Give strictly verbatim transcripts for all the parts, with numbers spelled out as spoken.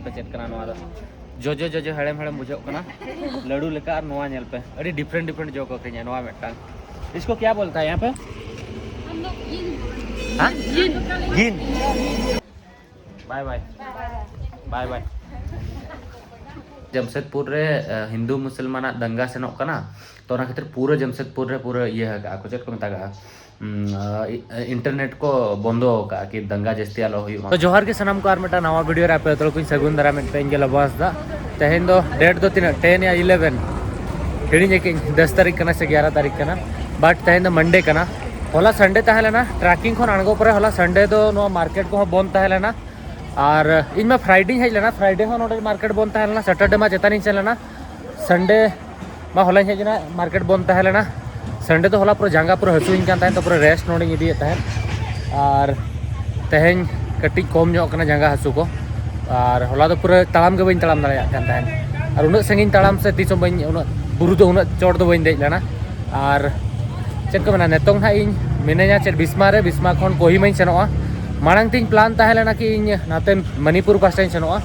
ᱯᱮ ᱪᱮᱫ ᱠᱟᱱᱟ ᱱᱚᱣᱟ ᱫᱚ? ᱡᱚᱡᱚ ᱡᱚᱡᱚ ᱦᱮᱲᱮᱢ ᱦᱮᱲᱮᱢ ᱵᱩᱡᱷᱟᱹᱜ ᱠᱟᱱᱟ᱾ ᱞᱟᱹᱰᱩ ᱞᱮᱠᱟ᱾ ᱟᱨ ᱱᱚᱣᱟ ᱧᱮᱞ ᱯᱮ, ᱟᱹᱰᱤ different different ᱡᱚ ᱠᱚ ᱟᱹᱠᱷᱨᱤᱧᱟ᱾ ᱱᱚᱣᱟ ᱢᱤᱫᱴᱟᱝ, इसको क्या बोलता है यहाँ पे? ᱦᱮᱸ? ᱜᱤᱱ᱾ ᱵᱟᱭ ᱵᱟᱭ᱾ ᱵᱟᱭ ᱵᱟᱭ᱾ ᱡᱟᱢᱥᱮᱫᱽᱯᱩᱨ ᱨᱮ ᱦᱤᱱᱫᱩ ᱢᱩᱥᱚᱞᱢᱟᱱᱟᱜ ᱫᱟᱝᱜᱟ ᱥᱮᱱᱚᱜ ᱠᱟᱱᱟ᱾ ᱛᱚ ᱚᱱᱟ ᱠᱷᱟᱹᱛᱤᱨ ᱯᱩᱨᱟᱹ ᱡᱟᱢᱥᱮᱫᱽᱯᱩᱨ ᱨᱮ ᱯᱩᱨᱟᱹ ᱤᱭᱟᱹ ᱟᱠᱟᱜᱼᱟ ᱠᱚ, ᱪᱮᱫ ᱠᱚ ᱢᱮᱛᱟᱜᱼᱟ, ᱤᱱᱴᱟᱨᱱᱮᱴ ᱠᱚ ᱵᱚᱱᱫᱚ ᱟᱠᱟᱫᱼᱟ ᱠᱤ ᱫᱟᱝᱜᱟ ᱡᱟᱹᱥᱛᱤ ᱟᱞᱚ ᱦᱩᱭᱩᱜ ᱢᱟ᱾ ᱛᱚ ᱡᱚᱦᱟᱨ ᱜᱮ ᱥᱟᱱᱟᱢ ᱠᱚ, ᱟᱨ ᱢᱤᱫᱴᱟᱝ ᱱᱟᱣᱟ ᱵᱷᱤᱰᱤᱭᱳ ᱨᱮ ᱟᱯᱮ ᱡᱚᱛᱚ ᱦᱚᱲ ᱠᱚᱧ ᱥᱟᱹᱜᱩᱱ ᱫᱟᱨᱟᱢᱮᱫ ᱯᱮ, ᱤᱧ ᱜᱮ ᱞᱚᱵᱚ ᱦᱟᱸᱥᱫᱟ᱾ ᱛᱮᱦᱮᱧ ᱫᱚ ᱰᱮᱴ ᱫᱚ ᱛᱤᱱᱟᱹᱜ, ᱴᱮᱱ ᱭᱟ ᱤᱞᱮᱵᱷᱮᱱ, ᱦᱤᱲᱤᱧ ᱟᱠᱟᱫᱟᱹᱧ, ᱫᱚᱥ ᱛᱟᱹᱨᱤᱠᱷ ᱠᱟᱱᱟ ᱥᱮ ᱮᱜᱟᱨᱚ ᱛᱟᱹᱨᱤᱠᱷ ᱠᱟᱱᱟ, ᱵᱟᱴ ᱛᱮᱦᱮᱧ ᱫᱚ ᱢᱟᱱᱰᱮ ᱠᱟᱱᱟ᱾ ᱦᱚᱞᱟ ᱥᱟᱱᱰᱮ ᱛᱟᱦᱮᱸ ᱞᱮᱱᱟ, ᱴᱨᱟᱠᱤᱝ ᱠᱷᱚᱱ ᱟᱬᱜᱚ ᱯᱚᱨᱮ ᱦᱚᱞᱟ ᱥᱟᱱᱰᱮ ᱫᱚ ᱱᱚᱣᱟ ᱢᱟᱨᱠᱮᱴ ᱠᱚᱦᱚᱸ ᱵᱚᱱᱫ ᱛᱟᱦᱮᱸ ᱞᱮᱱᱟ᱾ ᱟᱨ ᱤᱧ ᱢᱟ ᱯᱷᱨᱟᱭᱰᱮᱧ ᱦᱮᱡ ᱞᱮᱱᱟ, ᱯᱷᱨᱟᱭᱰᱮ ᱦᱚᱸ ᱱᱚᱰᱮ ᱢᱟᱨᱠᱮᱴ ᱵᱚᱱᱫ ᱛᱟᱦᱮᱸ ᱞᱮᱱᱟ, ᱥᱮᱴᱟᱨᱰᱮ ᱢᱟ ᱪᱮᱛᱟᱱᱤᱧ ᱥᱮᱱ ᱞᱮᱱᱟ, ᱥᱟᱱᱰᱮ ᱢᱟ ᱦᱚᱞᱟᱧ ᱦᱮᱡ ᱮᱱᱟ, ᱢᱟᱨᱠᱮᱴ ᱵᱚᱱᱫ ᱛᱟᱦᱮᱸ ᱞᱮᱱᱟ᱾ ᱥᱟᱱᱰᱮ ᱫᱚ ᱦᱚᱞᱟ ᱯᱩᱨᱟᱹ ᱡᱟᱸᱜᱟ ᱯᱩᱨᱟᱹ ᱦᱟᱹᱥᱩᱧ ᱠᱟᱱ ᱛᱟᱦᱮᱸᱫ, ᱛᱚ ᱯᱩᱨᱟᱹ ᱨᱮᱥᱴ ᱱᱚᱰᱮᱧ ᱤᱫᱤᱭᱮᱫ ᱛᱟᱦᱮᱸᱫ᱾ ᱟᱨ ᱛᱮᱦᱮᱧ ᱠᱟᱹᱴᱤᱡ ᱠᱚᱢ ᱧᱚᱜ ᱠᱟᱱᱟ ᱡᱟᱸᱜᱟ ᱦᱟᱹᱥᱩ ᱠᱚ᱾ ᱟᱨ ᱦᱚᱞᱟ ᱫᱚ ᱯᱩᱨᱟᱹ ᱛᱟᱲᱟᱢ ᱜᱮ ᱵᱟᱹᱧ ᱛᱟᱲᱟᱢ ᱫᱟᱲᱮᱭᱟᱜ ᱠᱟᱱ ᱛᱟᱦᱮᱸᱫ᱾ ᱟᱨ ᱩᱱᱟᱹᱜ ᱥᱟᱺᱜᱤᱧ ᱛᱟᱲᱟᱢ ᱥᱮ ᱛᱤᱥ ᱦᱚᱸ ᱵᱟᱹᱧ, ᱩᱱᱟᱹᱜ ᱵᱩᱨᱩ ᱫᱚ ᱩᱱᱟᱹᱜ ᱪᱚᱴ ᱫᱚ ᱵᱟᱹᱧ ᱫᱮᱡ ᱞᱮᱱᱟ᱾ ᱟᱨ ᱪᱮᱫ ᱠᱚ ᱢᱮᱱᱟ, ᱱᱤᱛᱚᱝ ᱱᱟᱦᱟᱜ ᱤᱧ ᱢᱤᱱᱟᱹᱧᱟ ᱪᱮᱫ ᱵᱤᱥᱢᱟ ᱨᱮ, ᱵᱤᱥᱢᱟ ᱠᱷᱚᱱ ᱠᱳᱦᱤᱢᱟᱧ ᱥᱮᱱᱚᱜᱼᱟ᱾ ᱢᱟᱲᱟᱝ ᱛᱤᱧ ᱯᱞᱟᱱ ᱛᱟᱦᱮᱸ ᱞᱮᱱᱟ ᱠᱤ ᱤᱧ ᱱᱟᱛᱮ ᱢᱟᱱᱤᱯᱩᱨ ᱯᱟᱥᱴᱟᱧ ᱥᱮᱱᱚᱜᱼᱟ,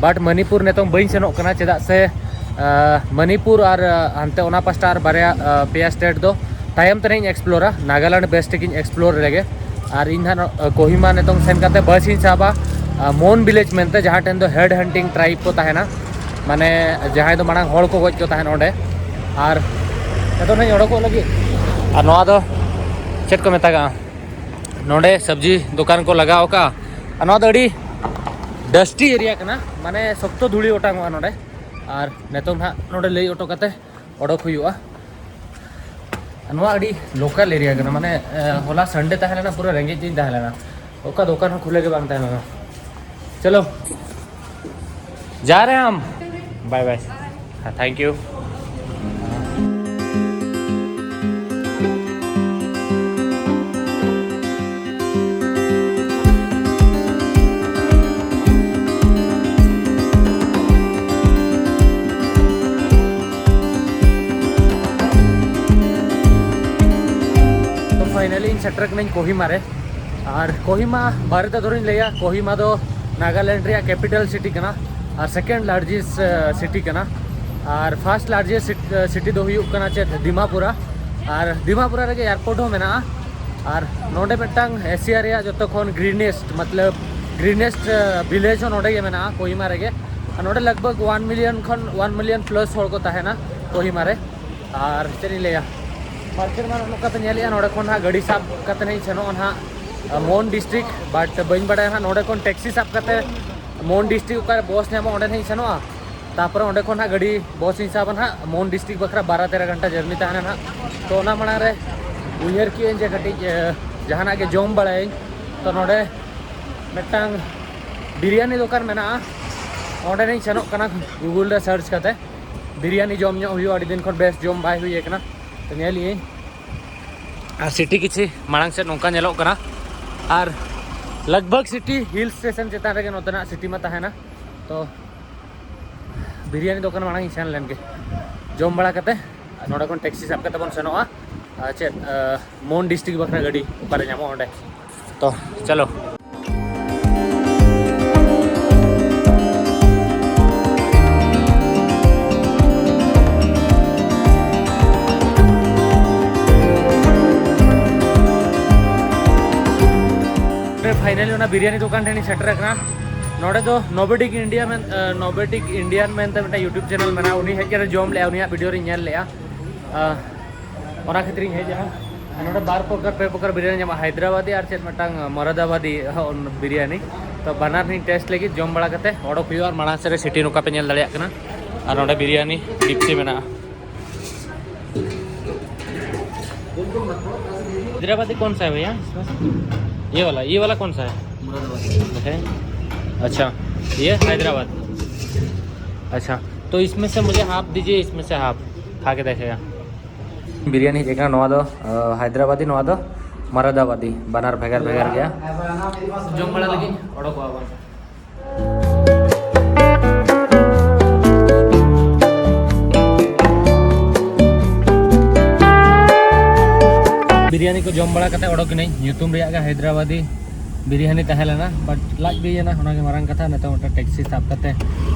ᱵᱟᱴ ᱢᱟᱱᱤᱯᱩᱨ ᱱᱤᱛᱚᱝ ᱵᱟᱹᱧ ᱥᱮᱱᱚᱜ ᱠᱟᱱᱟ, ᱪᱮᱫᱟᱜ ᱥᱮ ᱟᱸ, ᱢᱟᱱᱤᱯᱩᱨ ᱟᱨ, ᱟᱸ, ᱦᱟᱱᱛᱮ ᱚᱱᱟ ᱯᱟᱥᱴᱟ ᱟᱨ ᱵᱟᱨᱭᱟ, ᱟᱸ, ᱯᱮᱭᱟ ᱥᱴᱮᱴ ᱫᱚ ᱛᱟᱭᱚᱢ ᱛᱮ ᱱᱟᱦᱟᱜ ᱤᱧ ᱮᱠᱥᱯᱞᱳᱨᱟ᱾ ᱱᱟᱜᱟᱞᱮᱱᱰ ᱵᱮᱥ ᱴᱷᱤᱠ ᱤᱧ ᱮᱠᱥᱯᱞᱳᱨ ᱞᱮᱜᱮ᱾ ᱟᱨ ᱤᱧ ᱱᱟᱦᱟᱜ ᱱᱚ-, ᱠᱳᱦᱤᱢᱟ ᱱᱤᱛᱚᱝ ᱥᱮᱱ ᱠᱟᱛᱮ ᱵᱟᱥ ᱤᱧ ᱥᱟᱵᱟ, ᱟᱸ, ᱢᱳᱱ ᱵᱷᱤᱞᱮᱡᱽ ᱢᱮᱱᱛᱮ, ᱡᱟᱦᱟᱸ ᱴᱷᱮᱱ ᱫᱚ ᱦᱮᱰ ᱦᱟᱱᱴᱤᱝ ᱴᱨᱟᱭᱤᱵᱽ ᱠᱚ ᱛᱟᱦᱮᱱᱟ, ᱢᱟᱱᱮ ᱡᱟᱦᱟᱸᱭ ᱫᱚ ᱢᱟᱲᱟᱝ ᱦᱚᱲ ᱠᱚ ᱜᱚᱡ ᱠᱚ ᱛᱟᱦᱮᱱ ᱚᱸᱰᱮ᱾ ᱟᱨ ᱱᱤᱛᱚᱜ ᱱᱟᱦᱟᱜ ᱤᱧ ᱚᱰᱚᱠᱚᱜ ᱞᱟᱹᱜᱤᱫ᱾ ᱟᱨ ᱱᱚᱣᱟ ᱫᱚ ᱪᱮᱫ ᱠᱚ ᱢᱮᱛᱟᱜᱟᱜᱼᱟ? ᱱᱚᱰᱮ ᱥᱚᱵᱽᱡᱤ ᱫᱚᱠᱟᱱ ᱠᱚ ᱞᱟᱜᱟᱣ ᱟᱠᱟᱫᱼᱟ᱾ ᱟᱨ ᱱᱚᱣᱟ ᱫᱚ ᱟᱹᱰᱤ ᱰᱟᱥᱴᱤ ᱮᱨᱤᱭᱟ ᱠᱟᱱᱟ, ᱢᱟᱱᱮ ᱥᱚᱠᱛᱚ ᱫᱷᱩᱲᱤ ᱚᱴᱟᱝᱚᱜᱼᱟ ᱱᱚᱰᱮ᱾ ᱟᱨ ᱱᱤᱛᱚᱝ ᱱᱟᱦᱟᱜ ᱱᱚᱰᱮ ᱞᱟᱹᱭ ᱚᱴᱚ ᱠᱟᱛᱮ ᱚᱰᱚᱠ ᱦᱩᱭᱩᱜᱼᱟ᱾ ᱱᱚᱣᱟ ᱟᱹᱰᱤ ᱞᱳᱠᱟᱞ ᱮᱨᱤᱭᱟ ᱠᱟᱱᱟ, ᱢᱟᱱᱮ, ᱮ, ᱦᱚᱞᱟ ᱥᱟᱱᱰᱮ ᱛᱟᱦᱮᱸ ᱞᱮᱱᱟ, ᱯᱩᱨᱟᱹ ᱨᱮᱸᱜᱮᱡ ᱛᱤᱧ ᱛᱟᱦᱮᱸ ᱞᱮᱱᱟ, ᱚᱠᱟ ᱫᱚᱠᱟᱱ ᱦᱚᱸ ᱠᱷᱩᱞᱟᱹ ᱜᱮ ᱵᱟᱝ ᱛᱟᱦᱮᱸ ᱞᱮᱱᱟ᱾ ᱪᱚᱞᱚ, ᱡᱟ ᱨᱮ ᱦᱟᱢ, ᱵᱟᱭ ᱵᱟᱭ, ᱦᱮᱸ, ᱛᱷᱮᱝᱠ ᱭᱩ᱾ ᱛᱚ ᱯᱷᱟᱭᱱᱟᱞᱤ ᱤᱧ ᱥᱮᱴᱮᱨ ᱠᱟᱹᱱᱟᱹᱧ ᱠᱳᱦᱤᱢᱟ ᱨᱮ᱾ ᱟᱨ ᱠᱳᱦᱤᱢᱟ ᱵᱟᱨᱮᱛᱮ ᱫᱷᱚᱨᱚᱧ ᱞᱟᱹᱭᱟ, ᱠᱳᱦᱤᱢᱟ ᱫᱚ ᱱᱟᱜᱟᱞᱮᱱᱰ ᱨᱮᱭᱟᱜ ᱠᱮᱯᱤᱴᱟᱞ ᱥᱤᱴᱤ ᱠᱟᱱᱟ ᱟᱨ ᱥᱮᱠᱮᱱᱰ ᱞᱟᱨᱡᱮᱥᱴ ᱥᱤᱴᱤ ᱠᱟᱱᱟ᱾ ᱟᱨ ᱯᱷᱟᱨᱥᱴ ᱞᱟᱨᱡᱮᱥᱴ ᱥᱤᱴᱤ ᱫᱚ ᱦᱩᱭᱩᱜ ᱠᱟᱱᱟ ᱪᱮᱫ, ᱫᱤᱢᱟᱯᱩᱨᱟ᱾ ᱟᱨ ᱫᱤᱢᱟᱯᱩᱨᱟ ᱨᱮᱜᱮ ᱮᱭᱟᱨᱯᱳᱨᱴ ᱦᱚᱸ ᱢᱮᱱᱟᱜᱼᱟ᱾ ᱟᱨ ᱱᱚᱰᱮ ᱢᱤᱫᱴᱟᱝ ᱮᱥᱤᱭᱟ ᱨᱮᱭᱟᱜ ᱡᱚᱛᱚ ᱠᱷᱚᱱ ᱜᱨᱤᱱᱮᱥᱴ, ᱢᱚᱛᱞᱚᱵ ᱜᱨᱤᱱᱮᱥᱴ ᱵᱷᱤᱞᱮᱡᱽ ᱦᱚᱸ ᱱᱚᱰᱮ ᱜᱮ ᱢᱮᱱᱟᱜᱼᱟ, ᱠᱳᱦᱤᱢᱟ ᱨᱮᱜᱮ᱾ ᱟᱨ ᱱᱚᱰᱮ ᱞᱟᱜᱽ ᱵᱷᱟᱜᱽ ᱚᱣᱟᱱ ᱢᱤᱞᱤᱭᱚᱱ ᱠᱷᱚᱱ ᱚᱣᱟᱱ ᱢᱤᱞᱤᱭᱚᱱ ᱯᱞᱟᱥ ᱦᱚᱲ ᱠᱚ ᱛᱟᱦᱮᱱᱟ ᱠᱳᱦᱤᱢᱟ ᱨᱮ᱾ ᱟᱨ ᱪᱮᱫ ᱤᱧ ᱞᱟᱹᱭᱟ, ᱢᱟᱨᱠᱮᱴ ᱢᱟ ᱱᱚᱜᱼᱚ ᱱᱚᱝᱠᱟ ᱯᱮ ᱧᱮᱞᱮᱫᱼᱟ᱾ ᱱᱚᱰᱮ ᱠᱷᱚᱱ ᱦᱟᱸᱜ ᱜᱟᱹᱰᱤ ᱥᱟᱵ ᱠᱟᱛᱮ ᱦᱟᱸᱜ ᱤᱧ ᱥᱮᱱᱚᱜᱼᱟ ᱱᱟᱦᱟᱜ ᱢᱳᱱ ᱰᱤᱥᱴᱨᱤᱠᱴ, ᱵᱟᱴ ᱵᱟᱹᱧ ᱵᱟᱲᱟᱭᱟ ᱱᱟᱦᱟᱜ ᱱᱚᱰᱮ ᱠᱷᱚᱱ ᱴᱮᱠᱥᱤ ᱥᱟᱵ ᱠᱟᱛᱮ ᱢᱳᱱ ᱰᱤᱥᱴᱨᱤᱠᱴ ᱚᱠᱟᱨᱮ ᱵᱚᱥ ᱧᱟᱢᱚᱜᱼᱟ ᱚᱸᱰᱮ ᱱᱟᱦᱟᱜ ᱤᱧ ᱥᱮᱱᱚᱜᱼᱟ᱾ ᱛᱟᱯᱚᱨᱮ ᱚᱸᱰᱮ ᱠᱷᱚᱱ ᱦᱟᱸᱜ ᱜᱟᱹᱰᱤ ᱵᱚᱥ ᱤᱧ ᱥᱟᱵᱟ ᱱᱟᱦᱟᱜ ᱢᱳᱱ ᱰᱤᱥᱴᱨᱤᱠᱴ ᱵᱟᱠᱷᱨᱟ ᱵᱟᱨᱚ ᱛᱮᱨᱚ ᱜᱷᱚᱱᱴᱟ ᱡᱟᱨᱱᱤ ᱛᱟᱦᱮᱱᱟ ᱱᱟᱦᱟᱜ᱾ ᱛᱚ ᱚᱱᱟ ᱢᱟᱲᱟᱝ ᱨᱮ ᱩᱭᱦᱟᱹᱨ ᱠᱮᱜᱼᱟᱹᱧ ᱡᱮ ᱠᱟᱹᱴᱤᱡ ᱮ, ᱡᱟᱦᱟᱱᱟᱜ ᱜᱮ ᱡᱚᱢ ᱵᱟᱲᱟᱭᱟᱹᱧ᱾ ᱛᱚ ᱱᱚᱰᱮ ᱢᱤᱫᱴᱟᱝ ᱵᱤᱨᱭᱟᱱᱤ ᱫᱚᱠᱟᱱ ᱢᱮᱱᱟᱜᱼᱟ, ᱚᱸᱰᱮ ᱱᱟᱦᱟᱜ ᱤᱧ ᱥᱮᱱᱚᱜ ᱠᱟᱱᱟ ᱜᱩᱜᱩᱞ ᱨᱮ ᱥᱟᱨᱪ ᱠᱟᱛᱮ᱾ ᱵᱤᱨᱭᱟᱱᱤ ᱡᱚᱢ ᱧᱚᱜ ᱦᱩᱭᱩᱜᱼᱟ, ᱟᱹᱰᱤ ᱫᱤᱱ ᱠᱷᱚᱱ ᱵᱮᱥ ᱡᱚᱢ ᱵᱟᱭ ᱦᱩᱭ ᱟᱠᱟᱱᱟ᱾ ᱛᱚ ᱧᱮᱞ ᱤᱧ᱾ ᱟᱨ ᱥᱤᱴᱤ ᱠᱤᱪᱷᱤ ᱢᱟᱲᱟᱝ ᱥᱮᱫ ᱱᱚᱝᱠᱟ ᱧᱮᱞᱚᱜ ᱠᱟᱱᱟ᱾ ᱟᱨ ᱞᱟᱜᱽ ᱵᱷᱟᱜᱽ ᱥᱤᱴᱤ ᱦᱤᱞ ᱥᱴᱮᱥᱚᱱ ᱪᱮᱛᱟᱱ ᱨᱮᱜᱮ ᱱᱚᱛᱮᱱᱟᱜ ᱥᱤᱴᱤ ᱢᱟ ᱛᱟᱦᱮᱱᱟ᱾ ᱛᱚ ᱵᱤᱨᱭᱟᱱᱤ ᱫᱚᱠᱟᱱ ᱢᱟᱲᱟᱝ ᱤᱧ ᱥᱮᱱ ᱞᱮᱱ ᱜᱮ, ᱡᱚᱢ ᱵᱟᱲᱟ ᱠᱟᱛᱮ ᱱᱚᱰᱮ ᱠᱷᱚᱱ ᱴᱮᱠᱥᱤ ᱥᱟᱵ ᱠᱟᱛᱮ ᱵᱚᱱ ᱥᱮᱱᱚᱜᱼᱟ᱾ ᱟᱨ ᱪᱮᱫ, ᱟᱸ, ᱢᱳᱱ ᱰᱤᱥᱴᱨᱤᱠᱴ ᱵᱟᱠᱷᱨᱟ ᱜᱟᱹᱰᱤ ᱚᱠᱟᱨᱮ ᱧᱟᱢᱚᱜᱼᱟ ᱚᱸᱰᱮ᱾ ᱛᱚ ᱪᱚᱞᱚ᱾ ᱯᱷᱟᱭᱱᱟᱞᱤ ᱚᱱᱟ ᱵᱤᱨᱭᱟᱱᱤ ᱫᱚᱠᱟᱱ ᱴᱷᱮᱱ ᱤᱧ ᱥᱮᱴᱮᱨ ᱟᱠᱟᱱᱟ᱾ ᱱᱚᱰᱮ ᱫᱚ ᱱᱚᱵᱮᱰᱤᱠ ᱤᱱᱰᱤᱭᱟ ᱢᱮᱱ, ᱟᱸ, ᱱᱚᱵᱮᱰᱤᱠ ᱤᱱᱰᱤᱭᱟᱱ ᱢᱮᱱᱛᱮ ᱢᱤᱫᱴᱟᱝ YouTube ᱪᱮᱱᱮᱞ ᱢᱮᱱᱟᱜᱼᱟ, ᱩᱱᱤ ᱦᱮᱡ ᱠᱟᱛᱮ ᱡᱚᱢ ᱞᱮᱜᱼᱟ, ᱩᱱᱤᱭᱟᱜ ᱵᱷᱤᱰᱤᱭᱳ ᱨᱤᱧ ᱧᱮᱞ ᱞᱮᱜᱼᱟ᱾ ᱟᱸ, ᱚᱱᱟ ᱠᱷᱟᱹᱛᱤᱨ ᱤᱧ ᱦᱮᱡ ᱮᱱᱟ᱾ ᱱᱚᱰᱮ ᱵᱟᱨ ᱯᱨᱚᱠᱟᱨ ᱯᱮ ᱯᱨᱚᱠᱟᱨ ᱵᱤᱨᱭᱟᱱᱤ ᱧᱟᱢᱚᱜᱼᱟ, ᱦᱟᱭᱫᱨᱟᱵᱟᱫᱤ ᱟᱨ ᱪᱮᱫ ᱢᱤᱫᱴᱟᱝ ᱢᱚᱨᱟᱫᱟᱵᱟᱫᱤ, ᱦᱚᱸ, ᱵᱤᱨᱭᱟᱱᱤ᱾ ᱛᱚ ᱵᱟᱱᱟᱨ ᱱᱤᱧ ᱴᱮᱥᱴ ᱞᱟᱹᱜᱤᱫ, ᱡᱚᱢ ᱵᱟᱲᱟ ᱠᱟᱛᱮ ᱚᱰᱚᱠ ᱦᱩᱭᱩᱜᱼᱟ᱾ ᱟᱨ ᱢᱟᱲᱟᱝ ᱥᱮᱫ ᱨᱮ ᱥᱤᱴᱤ ᱱᱚᱝᱠᱟ ᱯᱮ ᱧᱮᱞ ᱫᱟᱲᱮᱭᱟᱜ ᱠᱟᱱᱟ᱾ ᱟᱨ ᱱᱚᱰᱮ ᱵᱤᱨᱭᱟᱱᱤ ᱰᱤᱯᱥᱤ ᱢᱮᱱᱟᱜᱼᱟ। हैदराबादी कौन सा है भैया? ये वाला, ये वाला कौन सा है? मुरादाबादी। अच्छा, ये हैदराबाद। अच्छा, तो इसमें से मुझे हाफ दीजिए, इसमें से हाफ खा के देखेगा। ᱵᱤᱨᱭᱟᱱᱤ ᱦᱮᱡ ᱟᱠᱟᱱᱟ, ᱱᱚᱣᱟ ᱫᱚ, ᱟᱸ, ᱦᱟᱭᱫᱨᱟᱵᱟᱫᱤ, ᱱᱚᱣᱟ ᱫᱚ ᱢᱟᱨᱟᱫᱟᱵᱟᱫᱤ, ᱵᱟᱱᱟᱨ ᱵᱷᱮᱜᱟᱨ ᱵᱷᱮᱜᱟᱨ ᱜᱮᱭᱟ᱾ ᱡᱚᱢ ᱵᱟᱲᱟ ᱞᱟᱹᱜᱤᱫ ᱚᱰᱚᱠᱚᱜᱼᱟ ᱵᱚᱱ᱾ ᱵᱤᱨᱭᱟᱱᱤ ᱠᱚ ᱡᱚᱢ ᱵᱟᱲᱟ ᱠᱟᱛᱮ ᱚᱰᱚᱠ ᱮᱱᱟᱹᱧ᱾ ᱧᱩᱛᱩᱢ ᱨᱮᱭᱟᱜ ᱜᱮ ᱦᱟᱭᱫᱨᱟᱵᱟᱫᱤ, ᱵᱤᱨᱤᱭᱟᱱᱤ ᱛᱟᱦᱮᱸ ᱞᱮᱱᱟ, but ᱞᱟᱡ ᱵᱤᱭᱮᱱᱟ, ᱚᱱᱟᱜᱮ ᱢᱟᱨᱟᱝ ᱠᱟᱛᱷᱟ᱾ ᱱᱤᱛᱚᱜ ᱢᱤᱫᱴᱟᱝ ᱴᱮᱠᱥᱤ ᱥᱟᱵ ᱠᱟᱛᱮ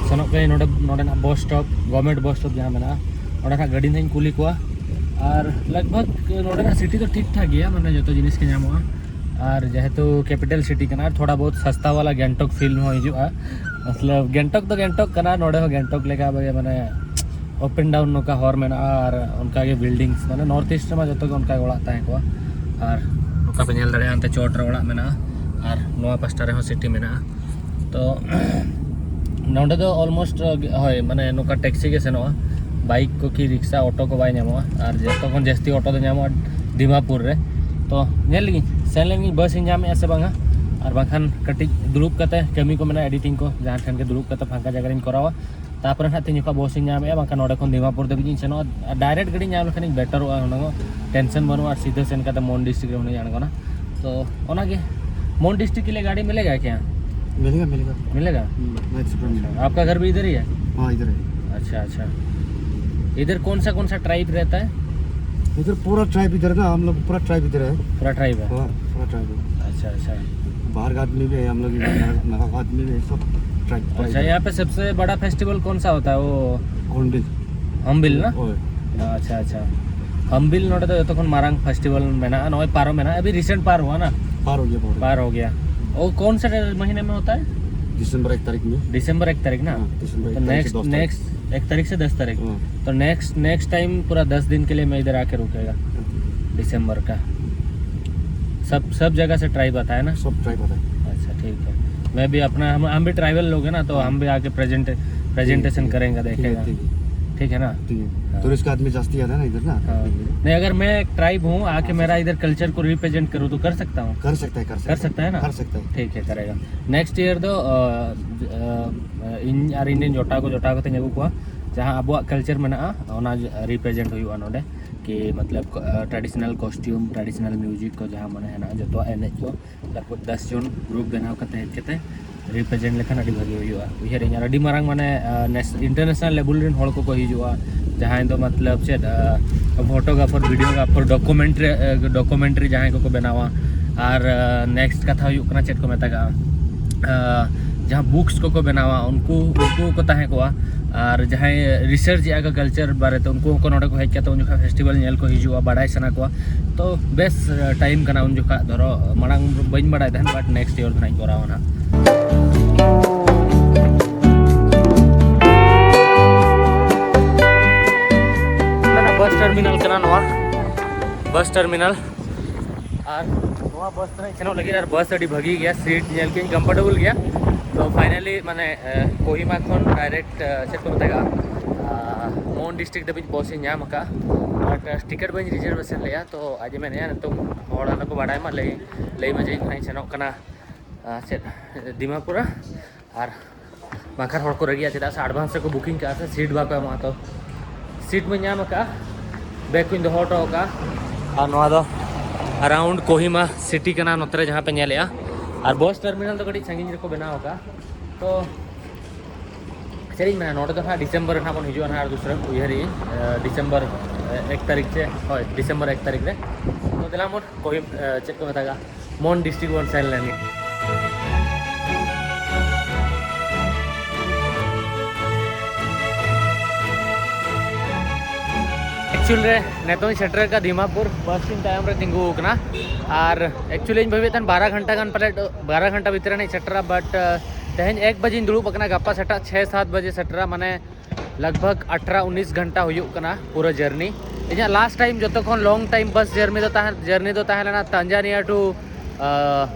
ᱥᱮᱱᱚᱜ ᱠᱟᱹᱱᱟᱹᱧ ᱱᱚᱰᱮ, ᱱᱚᱰᱮᱱᱟᱜ ᱵᱟᱥ ᱥᱴᱚᱯ, ᱜᱚᱵᱷᱨᱱᱢᱮᱱᱴ ᱵᱟᱥ ᱥᱴᱚᱯ ᱡᱟᱦᱟᱸ ᱢᱮᱱᱟᱜᱼᱟ, ᱚᱸᱰᱮ ᱱᱟᱜ ᱜᱟᱹᱰᱤ ᱱᱟᱦᱟᱜ ᱤᱧ ᱠᱩᱞᱤ ᱠᱚᱣᱟ᱾ ᱟᱨ ᱞᱟᱜᱽ ᱵᱷᱟᱜᱽ ᱱᱚᱰᱮᱱᱟᱜ ᱥᱤᱴᱤ ᱫᱚ ᱴᱷᱤᱠ ᱴᱷᱟᱠ ᱜᱮᱭᱟ, ᱢᱟᱱᱮ ᱡᱚᱛᱚ ᱡᱤᱱᱤᱥ ᱜᱮ ᱧᱟᱢᱚᱜᱼᱟ᱾ ᱟᱨ ᱡᱮᱦᱮᱛᱩ ᱠᱮᱯᱤᱴᱟᱞ ᱥᱤᱴᱤ ᱠᱟᱱᱟ, ᱟᱨ ᱛᱷᱚᱲᱟ ᱵᱚᱦᱩᱛ ᱥᱟᱥᱛᱟ ᱣᱟᱞᱟ ᱜᱮᱝᱴᱚᱠ ᱯᱷᱤᱞ ᱦᱚᱸ ᱦᱤᱡᱩᱜᱼᱟ᱾ ᱢᱚᱛᱞᱚᱵ ᱜᱮᱝᱴᱚᱠ ᱫᱚ ᱜᱮᱝᱴᱚᱠ ᱠᱟᱱᱟ, ᱱᱚᱰᱮ ᱦᱚᱸ ᱜᱮᱝᱴᱚᱠ ᱞᱮᱠᱟ ᱜᱮ, ᱢᱟᱱᱮ ᱟᱯ ᱮᱱᱰ ᱰᱟᱣᱩᱱ ᱱᱚᱝᱠᱟ ᱦᱚᱨ ᱢᱮᱱᱟᱜᱼᱟ᱾ ᱟᱨ ᱚᱱᱠᱟᱜᱮ ᱵᱤᱞᱰᱤᱝᱥ, ᱢᱟᱱᱮ ᱱᱚᱨᱛᱷ ᱤᱥᱴ ᱨᱮᱢᱟ ᱡᱚᱛᱚ ᱜᱮ ᱚᱱᱠᱟ ᱜᱮ ᱚᱲᱟᱜ ᱛᱟᱦᱮᱸ ᱠᱚᱜᱼᱟ᱾ ᱟᱨ ᱱᱚᱝᱠᱟ ᱯᱮ ᱧᱮᱞ ᱫᱟᱲᱮᱭᱟᱜᱼᱟ, ᱦᱟᱱᱛᱮ ᱪᱚᱴ ᱨᱮ ᱚᱲᱟᱜ ᱢᱮᱱᱟᱜᱼᱟ᱾ ᱟᱨ ᱱᱚᱣᱟ ᱯᱟᱥᱴᱟ ᱨᱮᱦᱚᱸ ᱥᱤᱴᱤ ᱢᱮᱱᱟᱜᱼᱟ᱾ ᱛᱚ ᱱᱚᱸᱰᱮ ᱫᱚ ᱚᱞᱢᱳᱥᱴ, ᱦᱳᱭ, ᱢᱟᱱᱮ ᱱᱚᱝᱠᱟ ᱴᱮᱠᱥᱤ ᱜᱮ ᱥᱮᱱᱚᱜᱼᱟ, ᱵᱟᱭᱤᱠ ᱠᱚ ᱠᱤ ᱨᱤᱠᱥᱟ, ᱚᱴᱳ ᱠᱚ ᱵᱟᱭ ᱧᱟᱢᱚᱜᱼᱟ᱾ ᱟᱨ ᱡᱚᱛᱚ ᱠᱷᱚᱱ ᱡᱟᱹᱥᱛᱤ ᱚᱴᱳ ᱫᱚ ᱧᱟᱢᱚᱜᱼᱟ ᱫᱤᱢᱟᱯᱩᱨ ᱨᱮ᱾ ᱛᱚ ᱧᱮᱞ ᱞᱮᱜᱤᱧ, ᱥᱮᱱ ᱞᱮᱱ ᱜᱤᱧ ᱵᱟᱥ ᱤᱧ ᱧᱟᱢᱮᱜᱼᱟ ᱥᱮ ᱵᱟᱝᱟ, ᱟᱨ ᱵᱟᱝᱠᱷᱟᱱ ᱠᱟᱹᱴᱤᱡ ᱫᱩᱲᱩᱵ ᱠᱟᱛᱮ ᱠᱟᱹᱢᱤ ᱠᱚ ᱢᱮᱱᱟᱜᱼᱟ, ᱮᱰᱤᱴᱤᱝ ᱠᱚ, ᱡᱟᱦᱟᱸ ᱴᱷᱮᱱ ᱜᱮ ᱫᱩᱲᱩᱵ ᱠᱟᱛᱮ ᱯᱷᱟᱸᱠᱟ ᱡᱟᱭᱜᱟ ᱨᱤᱧ ᱠᱚᱨᱟᱣᱟ᱾ ᱛᱟᱯᱚᱨᱮ ᱱᱟᱦᱟᱜ ᱛᱤᱧ ᱡᱚᱠᱷᱚᱱ ᱵᱟᱥ ᱤᱧ ᱧᱟᱢᱮᱜᱼᱟ, ᱵᱟᱝᱠᱷᱟᱱ ᱱᱚᱰᱮ ᱠᱷᱚᱱ ᱫᱤᱢᱟᱯᱩᱨ ᱫᱷᱟᱹᱵᱤᱡ ᱤᱧ ᱥᱮᱱᱚᱜᱼᱟ᱾ ᱟᱨ ᱰᱟᱭᱨᱮᱠᱴ ᱜᱟᱹᱰᱤ ᱧᱟᱢ ᱞᱮᱠᱷᱟᱱ ᱤᱧ ᱵᱮᱴᱟᱨᱚᱜᱼᱟ, ᱦᱩᱱᱟᱹᱝ ᱴᱮᱱᱥᱚᱱ ᱵᱟᱹᱱᱩᱜᱼᱟ, ᱟᱨ ᱥᱤᱫᱷᱟᱹ ᱥᱮᱱ ᱠᱟᱛᱮ ᱢᱚᱱᱰᱤ ᱰᱤᱥᱴᱨᱤᱠᱴ ᱨᱮ ᱦᱩᱱᱟᱹᱝ ᱟᱬᱜᱚᱱᱟ᱾ ᱛᱚ ᱚᱱᱟᱜᱮ, ᱢᱚᱱᱰᱤ ᱰᱤᱥᱴᱨᱤᱠᱴ ᱠᱮ ᱞᱤᱭᱮ ᱜᱟᱹᱰᱤ ᱢᱤᱞᱮᱜᱟ ᱠᱭᱟ? मिलेगा, मिलेगा। ᱢᱤᱞᱮᱜᱟ? हम्म, नाइट शिफ्ट में मिलेगा। आपका घर भी इधर ही है? हाँ, इधर है। अच्छा, अच्छा। इधर कौन सा कौन सा ट्राइब रहता है? इधर पूरा ट्राइब इधर है ना, हम लोग पूरा ट्राइब इधर है। पूरा ट्राइब है? हाँ, पूरा ट्राइब है। अच्छा, अच्छा। बाहर का आदमी भी है, हम लोग इधर नागा, नागा का आदमी भी है, सब ट्राइब। अच्छा, यहाँ पे सबसे बड़ा फेस्टिवल कौन सा होता है? वो हॉर्नबिल। हॉर्नबिल ना? ओए, अच्छा, अच्छा। हॉर्नबिल नोड़े तो जतोखन मारांग फेस्टिवल मेना, नॉय पारो मेना, अभी रिसेंट पार हुआ ना? पार हो गया, पार हो गया। पार हो गया। वो कौन से महीने में होता है? दिसंबर एक तारीख में। दिसंबर एक तारीख ना? हाँ, दिसंबर तो एक तारीख से नेक्स्ट दस तारीख। नेक्स्ट एक तारीख से दस तारीख। हाँ। तो नेक्स्ट नेक्स्ट टाइम पूरा दस दिन के लिए मैं इधर आके रुकेगा, दिसंबर का। सब सब जगह से ट्राइब आता है ना? सब ट्राइब आता है। अच्छा, ठीक है। मैं भी अपना, हम हम भी ट्राइबल लोग हैं ना, तो हम भी आके प्रेजेंट प्रेजेंटेशन ठीक है, करेंगे, ठीक है, देखेगा। ठीक है। ठीक है ना? ठीक है। हाँ। टूरिस्ट का आदमी जास्ती आता है ना इधर ना। हाँ। नहीं, अगर मैं एक ट्राइब हूँ, आके मेरा इधर कल्चर को रिप्रेजेंट करूँ तो कर सकता हूँ? कर सकता है, कर सकता कर सकता है ना? कर सकता है। ठीक है, करेगा। नेक्स्ट ईयर ᱫᱚ ᱤᱧ ᱟᱨ ᱤᱧ ᱨᱮᱱ ᱡᱚᱴᱟᱣ ᱠᱚ ᱡᱚᱴᱟᱣ ᱠᱟᱛᱮᱧ ᱟᱹᱜᱩ ᱠᱚᱣᱟ, ᱡᱟᱦᱟᱸ ᱟᱵᱚᱣᱟᱜ ᱠᱟᱞᱪᱟᱨ ᱢᱮᱱᱟᱜᱼᱟ ᱚᱱᱟ ᱨᱤᱯᱨᱮᱡᱮᱱᱴ ᱦᱩᱭᱩᱜᱼᱟ ᱱᱚᱰᱮ᱾ ᱠᱤ ᱢᱚᱛᱞᱚᱵ ᱴᱨᱟᱰᱤᱥᱚᱱᱟᱞ ᱠᱚᱥᱴᱤᱭᱩᱢ, ᱴᱨᱟᱰᱤᱥᱚᱱᱟᱞ ᱢᱤᱭᱩᱡᱤᱠ ᱠᱚ, ᱡᱟᱦᱟᱸ ᱢᱟᱱᱮ ᱦᱮᱱᱟᱜᱼᱟ ᱡᱚᱛᱚᱣᱟᱜ ᱮᱱᱮᱡ ᱠᱚ, ᱛᱟᱨᱯᱚᱨ ᱫᱚᱥ ᱡᱚᱱ ᱜᱨᱩᱯ ᱵᱮᱱᱟᱣ ᱠᱟᱛᱮ ᱦᱮᱡ ᱠᱟᱛᱮ ᱨᱤᱯᱨᱮᱡᱮᱱᱴ ᱞᱮᱠᱷᱟᱱ ᱟᱹᱰᱤ ᱵᱷᱟᱹᱜᱤ ᱦᱩᱭᱩᱜᱼᱟ᱾ ᱩᱭᱦᱟᱹᱨ ᱤᱧ ᱟᱨ ᱟᱹᱰᱤ ᱢᱟᱨᱟᱝ ᱢᱟᱱᱮ ᱤᱱᱴᱟᱨᱱᱮᱥᱱᱟᱞ ᱞᱮᱵᱮᱞ ᱨᱮᱱ ᱦᱚᱲ ᱠᱚᱠᱚ ᱦᱤᱡᱩᱜᱼᱟ, ᱡᱟᱦᱟᱸᱭ ᱫᱚ ᱢᱚᱛᱞᱚᱵ ᱪᱮᱫ ᱯᱷᱳᱴᱳᱜᱨᱟᱯᱷᱟᱨ, ᱵᱷᱤᱰᱤᱭᱳᱜᱨᱟᱯᱷᱟᱨ, ᱰᱚᱠᱩᱢᱮᱱᱴᱨᱤ ᱰᱚᱠᱩᱢᱮᱱᱴᱨᱤ ᱡᱟᱦᱟᱸᱭ ᱠᱚᱠᱚ ᱵᱮᱱᱟᱣᱟ, ᱟᱨ ᱱᱮᱠᱥᱴ ᱠᱟᱛᱷᱟ ᱦᱩᱭᱩᱜ ᱠᱟᱱᱟ, ᱪᱮᱫ ᱠᱚ ᱢᱮᱛᱟᱜᱼᱟ, ᱡᱟᱦᱟᱸ ᱵᱩᱠᱥ ᱠᱚᱠᱚ ᱵᱮᱱᱟᱣᱟ, ᱩᱱᱠᱩ ᱩᱱᱠᱩ ᱠᱚ ᱛᱟᱦᱮᱸ ᱠᱚᱜᱼᱟ᱾ ᱟᱨ ᱡᱟᱦᱟᱸᱭ ᱨᱤᱥᱟᱨᱪ ᱮᱫᱼᱟ ᱠᱚ ᱠᱟᱞᱪᱟᱨ ᱵᱟᱨᱮᱛᱮ, ᱩᱱᱠᱩ ᱦᱚᱸᱠᱚ ᱱᱚᱰᱮ ᱠᱚ ᱦᱮᱡ ᱠᱟᱛᱮ ᱩᱱ ᱡᱚᱠᱷᱚᱱ ᱯᱷᱮᱥᱴᱤᱵᱷᱟᱞ ᱧᱮᱞ ᱠᱚ ᱦᱤᱡᱩᱜᱼᱟ, ᱵᱟᱲᱟᱭ ᱥᱟᱱᱟ ᱠᱚᱣᱟ᱾ ᱛᱚ ᱵᱮᱥ ᱴᱟᱭᱤᱢ ᱠᱟᱱᱟ ᱩᱱ ᱡᱚᱠᱷᱟᱜ᱾ ᱫᱷᱚᱨᱚ ᱢᱟᱲᱟᱝ ᱵᱟᱹᱧ ᱵᱟᱲᱟᱭ ᱛᱟᱦᱮᱸᱫ, ᱵᱟᱴ ᱱᱮᱠᱥᱴ ᱤᱭᱟᱨ ᱫᱚ ᱱᱟᱦᱟᱜ ᱤᱧ ᱠᱚᱨᱟᱣᱟ ᱱᱟᱦᱟᱜ᱾ ᱵᱟᱥ ᱴᱟᱨᱢᱤᱱᱟᱞ ᱠᱟᱱᱟ ᱱᱚᱣᱟ, ᱵᱟᱥ ᱴᱟᱨᱢᱤᱱᱟᱞ᱾ ᱟᱨ ᱱᱚᱣᱟ ᱵᱟᱥ ᱛᱮ ᱥᱮᱱᱚᱜ ᱞᱟᱹᱜᱤᱫ, ᱟᱨ ᱵᱟᱥ ᱟᱹᱰᱤ ᱵᱷᱟᱹᱜᱤ ᱜᱮᱭᱟ, ᱥᱤᱴ ᱧᱮᱞ ᱠᱮᱫᱟᱹᱧ ᱠᱚᱢᱯᱷᱚᱨᱴᱮᱵᱚᱞ ᱜᱮᱭᱟ᱾ ᱛᱚ ᱯᱷᱟᱭᱱᱟᱞᱤ ᱢᱟᱱᱮ ᱠᱳᱦᱤᱢᱟ ᱠᱷᱚᱱ ᱰᱟᱭᱨᱮᱠᱴ ᱪᱮᱫ ᱠᱚ ᱢᱮᱛᱟᱜᱼᱟ, ᱢᱚᱱ ᱰᱤᱥᱴᱨᱤᱠᱴ ᱫᱷᱟᱹᱵᱤᱡ ᱵᱟᱥ ᱤᱧ ᱧᱟᱢ ᱟᱠᱟᱫᱼᱟ᱾ ᱵᱟᱴ ᱴᱤᱠᱤᱴ ᱵᱟᱹᱧ ᱨᱤᱡᱟᱨᱵᱷᱮᱥᱚᱱ ᱞᱮᱫᱼᱟ, ᱛᱚ ᱟᱡ ᱮ ᱢᱮᱱᱮᱫᱼᱟ ᱱᱤᱛᱚᱝ ᱦᱚᱲ ᱟᱞᱚ ᱠᱚ ᱵᱟᱲᱟᱭ ᱢᱟ, ᱞᱟᱹᱭ ᱞᱟᱹᱭ ᱢᱟ ᱡᱮ ᱤᱧ ᱦᱟᱸᱜ ᱤᱧ ᱥᱮᱱᱚᱜ ᱠᱟᱱᱟ ᱪᱮᱫ ᱫᱤᱢᱟᱯᱩᱨᱟ᱾ ᱟᱨ ᱵᱟᱝᱠᱷᱟᱱ ᱦᱚᱲ ᱠᱚ ᱨᱟᱹᱜᱤᱜᱼᱟ, ᱪᱮᱫᱟᱜ ᱥᱮ ᱮᱰᱵᱷᱟᱱᱥ ᱨᱮᱠᱚ ᱵᱩᱠᱤᱝ ᱠᱟᱜᱼᱟ ᱥᱮ, ᱥᱤᱴ ᱵᱟᱠᱚ ᱮᱢᱚᱜᱼᱟ᱾ ᱛᱚ ᱥᱤᱴ ᱢᱟᱧ ᱧᱟᱢ ᱟᱠᱟᱫᱼᱟ, ᱵᱮᱜᱽ ᱠᱚᱧ ᱫᱚᱦᱚ ᱦᱚᱴᱚ ᱟᱠᱟᱫᱼᱟ᱾ ᱟᱨ ᱱᱚᱣᱟ ᱫᱚ ᱟᱨᱟᱣᱩᱱᱰ ᱠᱳᱦᱤᱢᱟ ᱥᱤᱴᱤ ᱠᱟᱱᱟ, ᱱᱚᱛᱮ ᱨᱮ ᱡᱟᱦᱟᱸ ᱯᱮ ᱧᱮᱞᱮᱫᱼᱟ᱾ ᱟᱨ ᱵᱟᱥ ᱴᱟᱨᱢᱤᱱᱟᱞ ᱫᱚ ᱠᱟᱹᱴᱤᱡ ᱥᱟᱺᱜᱤᱧ ᱨᱮᱠᱚ ᱵᱮᱱᱟᱣ ᱟᱠᱟᱫᱼᱟ᱾ ᱛᱚ ᱪᱮᱫ ᱤᱧ ᱢᱮᱱᱟ, ᱱᱚᱰᱮ ᱫᱚ ᱱᱟᱦᱟᱜ ᱰᱤᱥᱮᱢᱵᱚᱨ ᱨᱮ ᱱᱟᱦᱟᱜ ᱵᱚᱱ ᱦᱤᱡᱩᱜᱼᱟ ᱱᱟᱦᱟᱜ, ᱟᱨ ᱫᱩᱥᱨᱟ ᱩᱭᱦᱟᱹᱨᱮᱜᱼᱟᱹᱧ, ᱰᱤᱥᱮᱢᱵᱚᱨ ᱮᱠ ᱛᱟᱹᱨᱤᱠᱷ ᱥᱮ, ᱦᱳᱭ, ᱰᱤᱥᱮᱢᱵᱚᱨ ᱮᱠ ᱛᱟᱹᱨᱤᱠᱷ ᱨᱮ᱾ ᱛᱚ ᱫᱮᱞᱟ ᱢᱳᱴ ᱠᱳᱦᱤᱢ ᱪᱮᱫ ᱠᱚ ᱢᱮᱛᱟᱜᱼᱟ, ᱢᱚᱱ ᱰᱤᱥᱴᱨᱤᱠᱴ ᱵᱚᱱ ᱥᱮᱱ ᱞᱮᱱ ᱜᱮ᱾ ᱮᱠᱪᱩᱭᱮᱞ ᱨᱮ ᱱᱤᱛᱚᱝ ᱤᱧ ᱥᱮᱴᱮᱨ ᱟᱠᱟᱱᱟ ᱫᱤᱢᱟᱯᱩᱨ, ᱵᱟᱥ ᱤᱧ ᱛᱟᱭᱚᱢ ᱨᱮ ᱛᱤᱸᱜᱩ ᱟᱠᱟᱱᱟ᱾ ᱟᱨ ᱮᱠᱪᱩᱭᱮᱞᱤ ᱤᱧ ᱵᱷᱟᱵᱤᱭᱮᱫ ᱛᱟᱦᱮᱱ ᱵᱟᱨᱚ ᱜᱷᱚᱱᱴᱟ ᱜᱟᱱ ᱯᱟᱞᱮ, ᱵᱟᱨᱚ ᱜᱷᱚᱱᱴᱟ ᱵᱷᱤᱛᱨᱤ ᱨᱮ ᱤᱧ ᱥᱮᱴᱮᱨᱟ, ᱵᱟᱴ ᱛᱮᱦᱮᱧ ᱮᱠ ᱵᱟᱡᱮᱧ ᱫᱩᱲᱩᱵ ᱟᱠᱟᱱᱟ, ᱜᱟᱯᱟ ᱥᱮᱛᱟᱜ ᱪᱷᱮ ᱥᱟᱛ ᱵᱟᱡᱮ ᱥᱮᱴᱮᱨᱟ, ᱢᱟᱱᱮ ᱞᱟᱜᱽ ᱵᱷᱟᱜᱽ ᱟᱴᱷᱨᱚ ᱩᱱᱤᱥ ᱜᱷᱚᱱᱴᱟ ᱦᱩᱭᱩᱜ ᱠᱟᱱᱟ ᱯᱩᱨᱟᱹ ᱡᱟᱨᱱᱤ᱾ ᱤᱧᱟᱹᱜ ᱞᱟᱥᱴ ᱴᱟᱭᱤᱢ ᱡᱚᱛᱚ ᱠᱷᱚᱱ ᱞᱚᱝ ᱴᱟᱭᱤᱢ ᱵᱟᱥ ᱡᱟᱨᱱᱤ ᱫᱚ ᱛᱟᱦᱮᱸ, ᱡᱟᱨᱱᱤ ᱫᱚ ᱛᱟᱦᱮᱸ ᱞᱮᱱᱟ ᱛᱟᱱᱡᱟᱱᱤᱭᱟ ᱴᱩ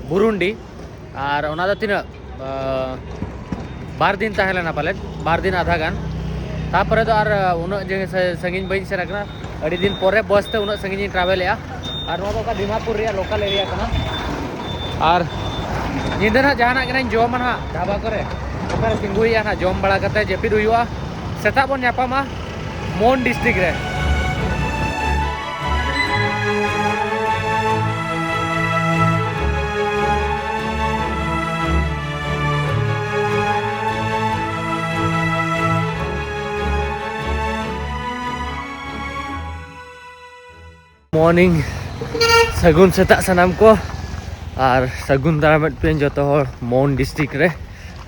ᱵᱩᱨᱩᱱᱰᱤ᱾ ᱟᱨ ᱚᱱᱟ ᱫᱚ ᱛᱤᱱᱟᱹᱜ, ᱟᱸ, ᱵᱟᱨ ᱫᱤᱱ ᱛᱟᱦᱮᱸ ᱞᱮᱱᱟ ᱯᱟᱞᱮᱫ, ᱵᱟᱨ ᱫᱤᱱ ᱟᱫᱷᱟ ᱜᱟᱱ᱾ ᱛᱟᱯᱚᱨᱮ ᱫᱚ ᱟᱨ ᱩᱱᱟᱹᱜ ᱡᱮ ᱥᱟ-, ᱥᱟᱺᱜᱤᱧ ᱵᱟᱹᱧ ᱥᱮᱱ ᱟᱠᱟᱱᱟ᱾ ᱟᱹᱰᱤ ᱫᱤᱱ ᱯᱚᱨᱮ ᱵᱟᱥ ᱛᱮ ᱩᱱᱟᱹᱜ ᱥᱟᱺᱜᱤᱧ ᱤᱧ ᱴᱨᱟᱵᱷᱮᱞᱮᱜᱼᱟ᱾ ᱟᱨ ᱱᱚᱣᱟ ᱫᱚ ᱚᱠᱟ ᱫᱤᱢᱟᱯᱩᱨ ᱨᱮᱭᱟᱜ ᱞᱳᱠᱟᱞ ᱮᱨᱤᱭᱟ ᱠᱟᱱᱟ᱾ ᱟᱨ ᱧᱤᱫᱟᱹ ᱱᱟᱦᱟᱜ ᱡᱟᱦᱟᱱᱟᱜ ᱜᱮ ᱱᱟᱦᱟᱜ ᱤᱧ ᱡᱚᱢᱟ ᱱᱟᱦᱟᱜ ᱰᱷᱟᱵᱟ ᱠᱚᱨᱮ, ᱚᱠᱟᱨᱮ ᱛᱤᱸᱜᱩ ᱦᱩᱭᱩᱜᱼᱟ ᱱᱟᱦᱟᱜ, ᱡᱚᱢ ᱵᱟᱲᱟ ᱠᱟᱛᱮ ᱡᱟᱹᱯᱤᱫ ᱦᱩᱭᱩᱜᱼᱟ᱾ ᱥᱮᱛᱟᱜ ᱵᱚᱱ ᱧᱟᱯᱟᱢᱟ ᱢᱚᱱ ᱰᱤᱥᱴᱨᱤᱠᱴ ᱨᱮ᱾ ᱢᱚᱨᱱᱤᱝ, ᱥᱟᱹᱜᱩᱱ ᱥᱮᱛᱟᱜ ᱥᱟᱱᱟᱢ ᱠᱚ᱾ ᱟᱨ ᱥᱟᱹᱜᱩᱱ ᱫᱟᱨᱟᱢᱮᱫ ᱯᱮᱭᱟᱹᱧ ᱡᱚᱛᱚ ᱦᱚᱲ ᱢᱚᱱ ᱰᱤᱥᱴᱨᱤᱠᱴ ᱨᱮ᱾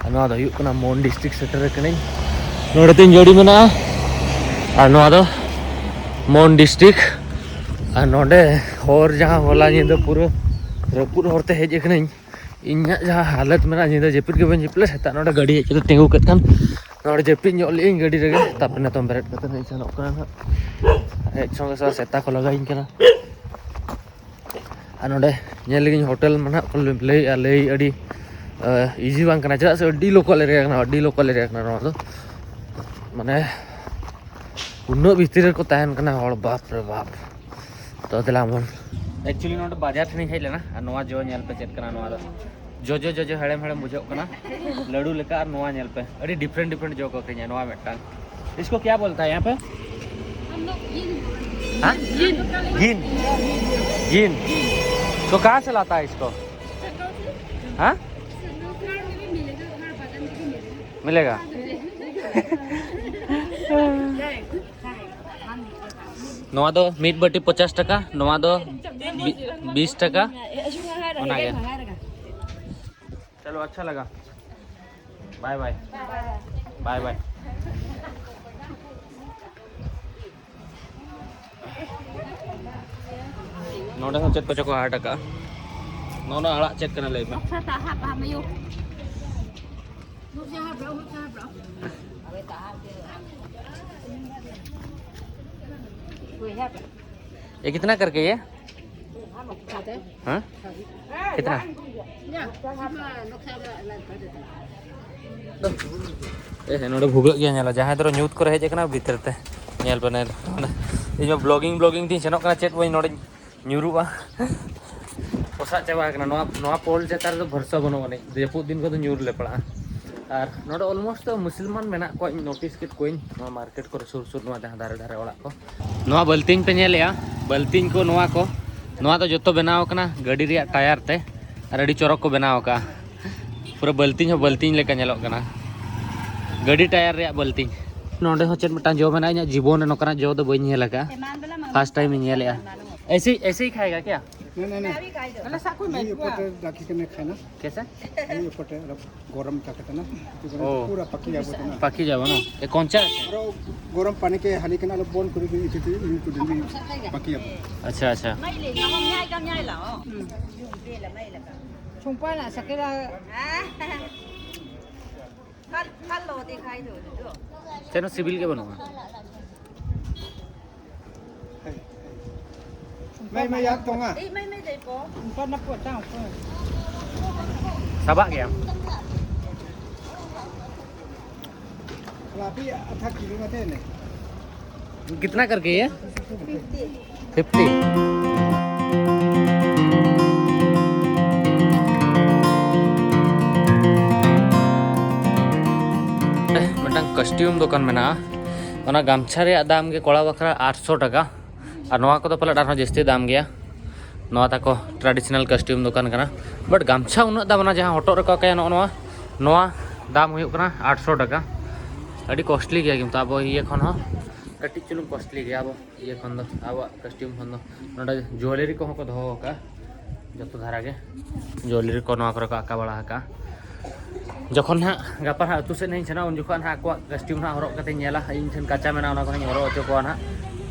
ᱟᱨ ᱱᱚᱣᱟ ᱫᱚ ᱦᱩᱭᱩᱜ ᱠᱟᱱᱟ ᱢᱚᱱ ᱰᱤᱥᱴᱨᱤᱠᱴ ᱥᱮᱴᱮᱨ ᱟᱠᱟᱱᱟᱹᱧ᱾ ᱱᱚᱰᱮ ᱛᱤᱧ ᱜᱟᱹᱰᱤ ᱢᱮᱱᱟᱜᱼᱟ᱾ ᱟᱨ ᱱᱚᱣᱟ ᱫᱚ ᱢᱚᱱ ᱰᱤᱥᱴᱨᱤᱠᱴ᱾ ᱟᱨ ᱱᱚᱰᱮ ᱦᱚᱨ ᱡᱟᱦᱟᱸ ᱦᱚᱞᱟ ᱧᱤᱫᱟᱹ ᱯᱩᱨᱟᱹ ᱨᱟᱹᱯᱩᱫ ᱦᱚᱨᱛᱮ ᱦᱮᱡ ᱟᱠᱟᱱᱟᱹᱧ, ᱤᱧᱟᱹᱜ ᱡᱟᱦᱟᱸ ᱦᱟᱞᱚᱛ ᱢᱮᱱᱟᱜᱼᱟ, ᱧᱤᱫᱟᱹ ᱡᱟᱹᱯᱤᱫ ᱜᱮ ᱵᱟᱹᱧ ᱡᱟᱹᱯᱤᱫ ᱞᱮᱫᱟ᱾ ᱥᱮᱛᱟᱜ ᱱᱚᱰᱮ ᱜᱟᱹᱰᱤ ᱦᱮᱡ ᱠᱟᱛᱮ ᱛᱤᱸᱜᱩ ᱠᱮᱫ ᱠᱷᱟᱱ ᱱᱚᱰᱮ ᱡᱟᱹᱯᱤᱫ ᱧᱚᱜ ᱞᱮᱫᱟᱹᱧ ᱜᱟᱹᱰᱤ ᱨᱮᱜᱮ᱾ ᱛᱟᱨᱯᱚᱨᱮ ᱱᱤᱛᱚᱝ ᱵᱮᱨᱮᱫ ᱠᱟᱛᱮ ᱤᱧ ᱥᱮᱱᱚᱜ ᱠᱟᱱᱟ ᱱᱟᱦᱟᱜ᱾ ᱦᱮᱡ ᱥᱚᱸᱜᱮ ᱥᱚᱸᱜᱮ ᱥᱮᱛᱟ ᱠᱚ ᱞᱟᱜᱟᱭᱤᱧ ᱠᱟᱱᱟ᱾ ᱟᱨ ᱱᱚᱰᱮ ᱧᱮᱞ ᱞᱮᱜᱤᱧ ᱦᱳᱴᱮᱞ ᱢᱟ ᱱᱟᱦᱟᱜ ᱠᱚ ᱞᱟᱹᱭᱮᱜᱼᱟ, ᱞᱟᱹᱭ ᱟᱹᱰᱤ ᱤᱡᱤ ᱵᱟᱝ ᱠᱟᱱᱟ, ᱪᱮᱫᱟᱜ ᱥᱮ ᱟᱹᱰᱤ ᱞᱳᱠᱟᱞ ᱮᱨᱤᱭᱟ ᱠᱟᱱᱟ, ᱟᱹᱰᱤ ᱞᱳᱠᱟᱞ ᱮᱨᱤᱭᱟ ᱠᱟᱱᱟ ᱱᱚᱣᱟ ᱫᱚ᱾ ᱢᱟᱱᱮ ᱩᱱᱟᱹᱜ ᱵᱷᱤᱛᱤᱨ ᱨᱮᱠᱚ ᱛᱟᱦᱮᱱ ᱠᱟᱱᱟ ᱦᱚᱲ, ᱵᱟᱯ ᱨᱮ ᱵᱟᱯ᱾ ᱛᱚ ᱫᱮᱞᱟ ᱵᱚᱱ᱾ ᱮᱠᱪᱩᱭᱮᱞᱤ ᱱᱚᱰᱮ ᱵᱟᱡᱟᱨ ᱴᱷᱮᱱᱤᱧ ᱦᱮᱡ ᱞᱮᱱᱟ ᱟᱨ ᱱᱚᱣᱟ ᱡᱚ ᱧᱮᱞ ᱯᱮ ᱪᱮᱫ ᱠᱟᱱᱟ ᱱᱚᱣᱟ ᱫᱚ᱾ ᱡᱚᱡᱚ ᱡᱚᱡᱚ ᱦᱮᱲᱮᱢ ᱦᱮᱲᱮᱢ ᱵᱩᱡᱷᱟᱹᱜ ᱠᱟᱱᱟ, ᱞᱟᱹᱰᱩ ᱞᱮᱠᱟ᱾ ᱟᱨ ᱱᱚᱣᱟ ᱧᱮᱞ ᱯᱮ, ᱟᱹᱰᱤ ᱰᱤᱯᱷᱟᱨᱮᱱᱴ ᱰᱤᱯᱷᱟᱨᱮᱱᱴ ᱡᱚ ᱠᱚ ᱟᱹᱠᱷᱨᱤᱧᱟ᱾ ᱱᱚᱣᱟ ᱢᱤᱫᱴᱟᱝ, इसको क्या बोलता है यहाँ पे? हाँ? गिन। गिन। तो कहाँ से लाता है इसको? हाँ? मिलेगा। ᱱᱚᱣᱟ ᱫᱚ ᱢᱤᱫ ᱵᱟᱹᱴᱤ ᱯᱚᱪᱟᱥ ᱴᱟᱠᱟ, ᱱᱚᱣᱟ ᱫᱚ ᱵᱤ-, ᱵᱤᱥ ᱴᱟᱠᱟ᱾ ᱚᱱᱟᱜᱮ᱾ ᱪᱚᱞᱚ, ᱟᱪᱪᱷᱟ ᱞᱟᱜᱟ᱾ ᱵᱟᱭ ᱵᱟᱭ᱾ ᱵᱟᱭ ᱵᱟᱭ᱾ ᱱᱚᱰᱮ ᱦᱚᱸ ᱪᱮᱫ ᱠᱚᱪᱚ ᱠᱚ ᱦᱟᱴ ᱟᱠᱟᱜᱼᱟ᱾ ᱱᱚᱜᱼᱚ ᱱᱚᱣᱟ ᱟᱲᱟᱜ ᱪᱮᱫ ᱠᱟᱱᱟ ᱞᱟᱹᱭ ᱢᱮ? ये कितना करके ये? हाँ? कितना? ᱮ, ᱱᱚᱰᱮ ᱵᱷᱩᱜᱟᱹᱜ ᱜᱮᱭᱟ, ᱧᱮᱞᱟ᱾ ᱡᱟᱦᱟᱸᱭ ᱫᱷᱚᱨᱚ ᱧᱩᱛ ᱠᱚᱨᱮ ᱦᱮᱡ ᱟᱠᱟᱱᱟ ᱵᱷᱤᱛᱤᱨ ᱛᱮ, ᱧᱮᱞ ᱯᱮ ᱱᱚᱰᱮ᱾ ᱤᱧ ᱢᱟ ᱵᱞᱚᱜᱤᱝ ᱵᱞᱚᱜᱤᱝ ᱛᱤᱧ ᱥᱮᱱᱚᱜ ᱠᱟᱱᱟ, ᱪᱮᱫ ᱵᱟᱹᱧ ᱱᱚᱰᱮᱧ ᱧᱩᱨᱩᱜᱼᱟ᱾ ᱯᱚᱥᱟᱜ ᱪᱟᱵᱟ ᱟᱠᱟᱱᱟ᱾ ᱱᱚᱣᱟ, ᱱᱚᱣᱟ ᱯᱳᱞ ᱪᱮᱛᱟᱱ ᱨᱮᱫᱚ ᱵᱷᱚᱨᱥᱟ ᱵᱟᱹᱱᱩᱜ ᱟᱹᱱᱤᱡ, ᱡᱟᱹᱯᱩᱫ ᱫᱤᱱ ᱠᱚᱫᱚ ᱧᱩᱨ ᱞᱮ ᱯᱟᱲᱟᱜᱼᱟ᱾ ᱟᱨ ᱱᱚᱰᱮ ᱚᱞᱢᱳᱥᱴ ᱫᱚ ᱢᱩᱥᱞᱢᱟᱱ ᱢᱮᱱᱟᱜ ᱠᱚᱣᱟ, ᱤᱧ ᱱᱳᱴᱤᱥ ᱠᱮᱫ ᱠᱚᱣᱟᱧ ᱱᱚᱣᱟ ᱢᱟᱨᱠᱮᱴ ᱠᱚᱨᱮ, ᱥᱩᱨ ᱥᱩᱨ ᱱᱚᱣᱟ ᱡᱟᱦᱟᱸ ᱫᱷᱟᱨᱮ ᱫᱷᱟᱨᱮ ᱚᱲᱟᱜ ᱠᱚ᱾ ᱱᱚᱣᱟ ᱵᱟᱹᱞᱛᱤᱧ ᱯᱮ ᱧᱮᱞᱮᱜᱼᱟ, ᱵᱟᱹᱞᱛᱤᱧ ᱠᱚ ᱱᱚᱣᱟ ᱠᱚ, ᱱᱚᱣᱟ ᱫᱚ ᱡᱚᱛᱚ ᱵᱮᱱᱟᱣ ᱟᱠᱟᱱᱟ ᱜᱟᱹᱰᱤ ᱨᱮᱭᱟᱜ ᱴᱟᱭᱟᱨ ᱛᱮ, ᱟᱨ ᱟᱹᱰᱤ ᱪᱚᱨᱚᱠ ᱠᱚ ᱵᱮᱱᱟᱣ ᱟᱠᱟᱜᱼᱟ᱾ ᱯᱩᱨᱟᱹ ᱵᱟᱹᱞᱛᱤᱧ ᱦᱚᱸ ᱵᱟᱹᱞᱛᱤᱧ ᱞᱮᱠᱟ ᱧᱮᱞᱚᱜ ᱠᱟᱱᱟ, ᱜᱟᱹᱰᱤ ᱴᱟᱭᱟᱨ ᱨᱮᱭᱟᱜ ᱵᱟᱹᱞᱛᱤᱧ᱾ ᱱᱚᱰᱮ ᱦᱚᱸ ᱪᱮᱫ ᱢᱤᱫᱴᱟᱝ ᱡᱚ ᱢᱮᱱᱟᱜᱼᱟ, ᱤᱧᱟᱹᱜ ᱡᱤᱵᱚᱱ ᱨᱮ ᱱᱚᱝᱠᱟᱱᱟᱜ ᱡᱚ ᱫᱚ ᱵᱟᱹᱧ ᱧᱮᱞ ᱟᱠᱟᱫᱼᱟ, ᱯᱷᱟᱥᱴ ᱴᱟᱭᱤᱢ ᱤᱧ ᱧᱮᱞᱮᱜᱼᱟ᱾ ऐसे ही, ऐसे ही खाएगा क्या? नहीं, नहीं, नहीं। अरे, साकू में ये ऊपर रखी के नहीं खाना। कैसे? ये ऊपर अलग गरम क्या कहते हैं ना? ओ। पूरा पकी जाबो तो ना। पकी जाबो ना? ये कौन सा है? और गरम पानी के हाली के ना, अलग बंद करी के इतने इनको दिन में पकी जाबो। अच्छा, अच्छा। छुपा ना सकेला। चलो, सिविल के बनूंगा। मैं, मैं याद दूंगा। Umpad na po, tao po. Saba kaya? Labi, attack dito natin eh. कितना करके ये? फिफ्टी। ᱢᱤᱫᱴᱟᱝ ᱠᱚᱥᱴᱤᱭᱩᱢ ᱫᱚᱠᱟᱱ ᱢᱮᱱᱟᱜᱼᱟ᱾ ᱚᱱᱟ ᱜᱟᱢᱪᱷᱟ ᱨᱮᱭᱟᱜ ᱫᱟᱢ ᱜᱮ ᱠᱚᱲᱟ ᱵᱟᱠᱷᱨᱟ ᱟᱴᱥᱚ ᱴᱟᱠᱟ᱾ ᱟᱨ ᱱᱚᱣᱟ ᱠᱚᱫᱚ ᱯᱟᱞᱮᱫ ᱟᱨᱦᱚᱸ ᱡᱟᱹᱥᱛᱤ ᱫᱟᱢ ᱜᱮᱭᱟ᱾ ᱱᱚᱣᱟ ᱛᱟᱠᱚ traditional costume ᱫᱚᱠᱟᱱ ᱠᱟᱱᱟ᱾ But ᱜᱟᱢᱪᱷᱟ ᱩᱱᱟᱹᱜ ᱫᱟᱢ, ᱚᱱᱟ ᱡᱟᱦᱟᱸ ᱦᱚᱴᱚᱜ ᱨᱮᱠᱚ ᱟᱠᱟᱭᱟ, ᱱᱚᱜᱼᱚ ᱱᱚᱣᱟ, ᱱᱚᱣᱟ ᱫᱟᱢ ᱦᱩᱭᱩᱜ ᱠᱟᱱᱟ ᱟᱴᱥᱚ ᱴᱟᱠᱟ᱾ ᱟᱹᱰᱤ costly ᱜᱮᱭᱟ ᱠᱤᱱᱛᱩ ᱟᱵᱚ ᱤᱭᱟᱹ ᱠᱷᱚᱱ ᱦᱚᱸ ᱠᱟᱹᱴᱤᱡ ᱪᱩᱞᱩᱝ costly ᱜᱮᱭᱟ ᱟᱵᱚ ᱤᱭᱟᱹ ᱠᱷᱚᱱ ᱫᱚ, ᱟᱵᱚᱣᱟᱜ costume ᱠᱷᱚᱱ ᱫᱚ᱾ ᱱᱚᱰᱮ jewellery ᱠᱚᱦᱚᱸ ᱠᱚ ᱫᱚᱦᱚ ᱟᱠᱟᱫᱼᱟ, ᱡᱚᱛᱚ ᱫᱷᱟᱨᱟ ᱜᱮ jewellery ᱠᱚ ᱱᱚᱣᱟ ᱠᱚᱨᱮ ᱠᱚ ᱟᱠᱟ ᱵᱟᱲᱟ ᱟᱠᱟᱫᱼᱟ᱾ ᱡᱚᱠᱷᱚᱱ ᱦᱟᱸᱜ ᱜᱟᱯᱟ ᱦᱟᱸᱜ ᱟᱹᱛᱩ ᱥᱮᱫ ᱦᱟᱸᱜ ᱤᱧ ᱥᱮᱱᱚᱜᱼᱟ, ᱩᱱ ᱡᱚᱠᱷᱚᱱ ᱦᱟᱸᱜ ᱟᱠᱚᱣᱟᱜ costume ᱦᱟᱸᱜ ᱦᱚᱨᱚᱜ ᱠᱟᱛᱮᱧ ᱧᱮᱞᱟ, ᱤᱧ ᱴᱷᱮᱱ ᱠᱟᱪᱟ ᱢᱮᱱᱟᱜᱼᱟ, ᱚᱱᱟ ᱠᱚᱦᱚᱸᱧ ᱦᱚᱨᱚᱜ ᱦᱚᱪᱚ ᱠᱚᱣᱟ ᱦᱟᱸᱜ᱾